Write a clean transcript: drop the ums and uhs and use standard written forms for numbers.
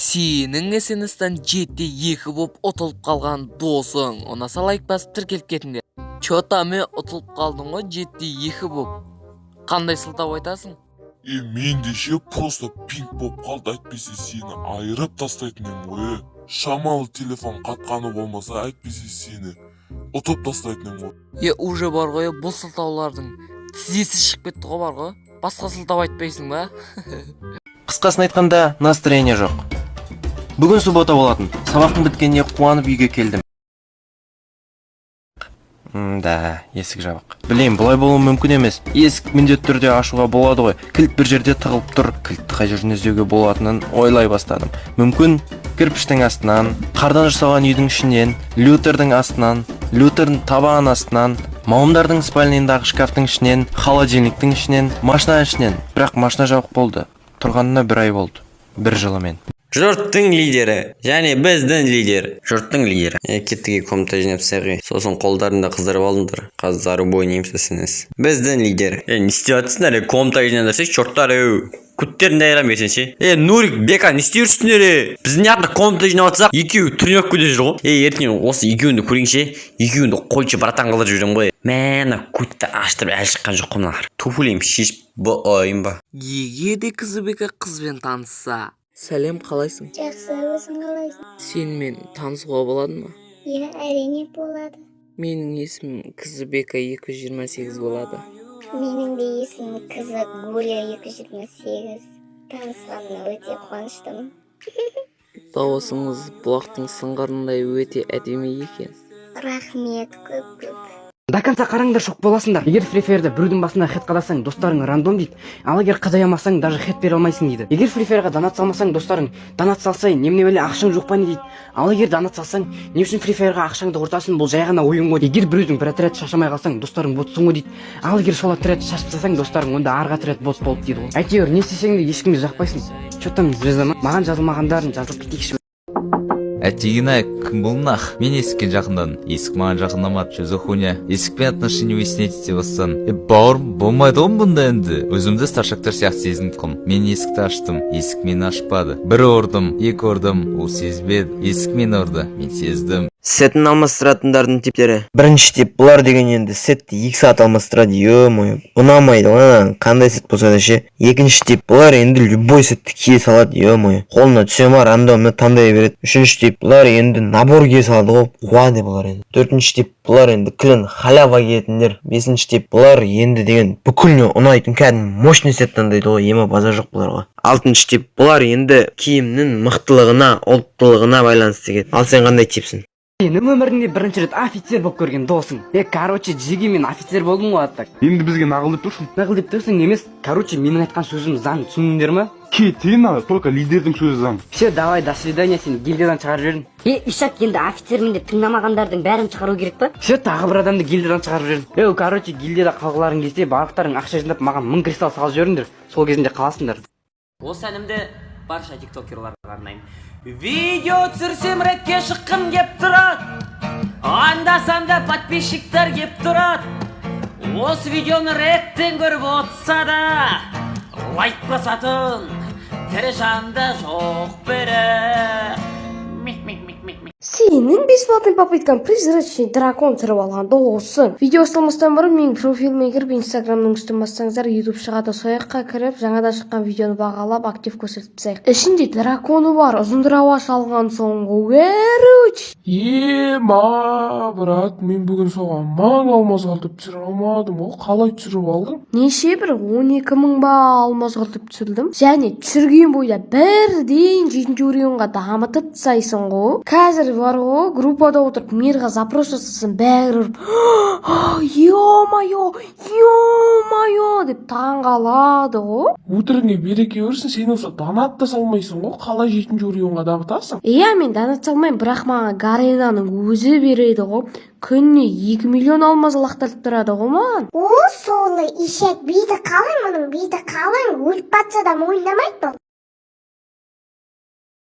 Сенің СНСтан 7-2 боп ұтылып қалған досың. Ұнаса, лайк басып, тіркеліп кетіңдер. Че там, е, ұтылып қалдың ғой 7-2 боп. Қандай сылтау айтасың? Е, менде ше, просто пинг болып қалды, әйтпесе сені айырып тастайтын едім ғой. Е, шамалы телефон қатқаны болмаса, әйтпесе сені ұтып тастайтын едім ғой. Е, уже бар ғой, е, бұл сылтаулардың тізесі шығып кетті ғой, бар ғой. Басқа сылтау айтпайсың ба? Қысқасын айтқанда, настроение жоқ. Бүгін суббота болатын. Сабақтың біткеніне қуанып, үйге келдім. Да, есік жабық. Білем, бұлай болуы мүмкін емес. Есік міндетті түрде ашуға болады ғой. Кілт бір жерде тығылып тұр. Кілтті қай жерден іздеуге болатынын ойлай бастадым. Мүмкін, кірпіштің астынан, қардан жасалған үйдің ішінен, лютердің астынан, лютердің табан астынан, мамамдардың спальныйындағы шкафтың ішінен, холодильниктің ішінен, машина ішінен. Бірақ машина жабық болды. Тұрғанына бір ай болды. Бір жылымен. Жұрттың лидері және біздің лидер, жұрттың лидері. Е, кеттік, комната жинап тастайық. Сосын қолдарында қыздырып алдыңдар. Қазір зарубой ойнаймыз. СНС біздің лидер. Е, не істеп жатсыңдар? Е, комната жинаңдаршы, черттар. Еу, көттеріңді айырамын ертең ше. Е, Нурик, Бека, не істеп жүрсіңдер? Е, біз мына жақта комната жинап жатсақ, екеуі тренировкада жүр ғой. Е, ертең осы екеуіңді көрейінші. Екеуіңді қойшы, братан қылдырып жіберемін ғой. Мә, ана көтті аштырып, әлі шыққан жоқ қой мыналар. Туфлиім шешіп бұйым ба? Егер де Қызыбека қызбен танысса. Сәлем, қалайсың? Жақсы, өзің қалайсың? Сенімен танысуға болады ма? Иә, әрине, болады. Менің есімім Кізібека 228 болады. Менің де есімім Қызы Гуля 228. Танысқаныма өте қуаныштымын. Дауысыңыз бұлақтың сыңғырындай өте әдемі екен. Рахмет көп көп. До конца қараңдар, шок боласыңдар. Егер Фри Фаерда біреудің басына хед қадасаң, достарың «рандом» дейді. Ал егер қадай алмасаң, даже хед бере алмайсың дейді. Егер Фри Фаерға донат салмасаң, достарың «донат салсай, немене бәле, ақшаң жоқ па, не?» дейді. Ал егер донат салсаң, «не үшін Фри Фаерға ақшаңды құртасың, бұл жай ғана ойын ғой». Егер біреудің бір отряд шашамай қалсаң, достарың «ботсың ғой» дейді. Ал егер сол отряд шашып тастасаң, достарың «онда арғы отряд бот болды» дейді ғой. Әйтеуір не істесең де, ешкімге жақпайсың. Че там, звезда ма? Маған жазылмағандарын жазылып кетейікші. Әттеген-ай, кім бұл нах? Мен есікке жақындадым, есік маған жақындамады. Че за хуйня? Есікпен отношения выяснять ете бастадым. Е, бауырым, болмайды ғой бұнда енді. Өзімді старшактар сияқты сезініп қалдым. Мен есікті аштым, есік мені ашпады. Бір ұрдым, екі ұрдым, ол сезбеді. Есік мені ұрды, мен сездім. Сетін алмастыратындардың типтері. Бірінші тип: бұлар деген енді сетті 2 сағат алмастырады, е мое, ұнамайды ғой ананың, қандай сет болса да ше. Екінші тип: бұлар енді любой сетті кие салады, е мое, қолына түсе ма, рандомно таңдай береді. Үшінші тип: бұлар енді набор кие салады ғой, қуады бұлар енді. Төртінші тип: бұлар енді кілең халява киетіндер. Бесінші тип: бұлар енді деген бүкіліне ұнайтын кәдімгі мощный сет таңдайды ғой, ема, базар жоқ бұларға. Алтыншы тип: бұлар енді киімнің мықтылығына, ұлттылығына байланысты киеді. Ал сен қандай типсің? Сенің өміріңде бірінші рет офицер болып көрген досың. Е, короче, жеге, мен офицер болдым ғой, а так. Енді бізге нағыл деп тұрсың. Нағыл деп тұрсың емес, короче, менің айтқан сөзім заң, түсіндіңдер ма? Кетейін ана, только лидердің сөзі заң. Все, давай, до свидания, сені гильдиядан шығарып жібердім. Е, Ишак, енді офицермін деп тыңдамағандардың бәрін шығару керек па? Все, тағы бір адамды гильдиядан шығарып жібердім. Е, короче, гильдияда қалғыларың келсе, барлықтарың ақша жинап, маған 1000 кристалл салып жіберіңдер, сол кезінде қаласыңдар. Осы әнімді барша тиктокерларға арнаймын. Видео түсірсем, ретке шыққым кеп тұрады. Анда санда подписчиктер кеп тұрады. Осы видеоны реттен көріп отырса да, лайк басатын тірі жанда жоқ бірі. Мик, мик, мик, мик, мик. Сенің бесплатный попыткаң призрачный дракон түсіріп алған досың. Видео басталмастан бұрын менің профиліме кіріп, Инстаграмның үстін бассаңыздар, Ютуб шығады. Сол жаққа кіріп, жаңадан шыққан видеоны бағалап, актив көрсетіп тастайық. Ішінде драконы бар, ұзындырауаш алған соң ғой, короче. Ема, брат, мен бүгін соған 1000 алмаз қалдырып түсіре алмадым ғой. Қалай түсіріп алдың? Неше, бір 12 000 ба алмаз қылтып түсірдім. Және түсірген бойда бірден жетінші уровеньға дамытып тастайсың ғой. Қазір бар ғой, группада отырып, мирға запрос жасасам, бәрі ұрып, «Ё-моё, ё-моё» деп таң қалады ғой. Өтірігіңе береке берсін, сен осы донат та салмайсың ғой. Қалай жетінші уровеньға дамытасың? Иә, мен донат салмаймын, бірақ маған Гаренаның өзі береді ғой. Күніне 2 миллион алмаз лақтырып тұрады ғой маған. О, соны, ишак, биді қалың, мұның биті қалың, өліп батса да мойындамайды бұл.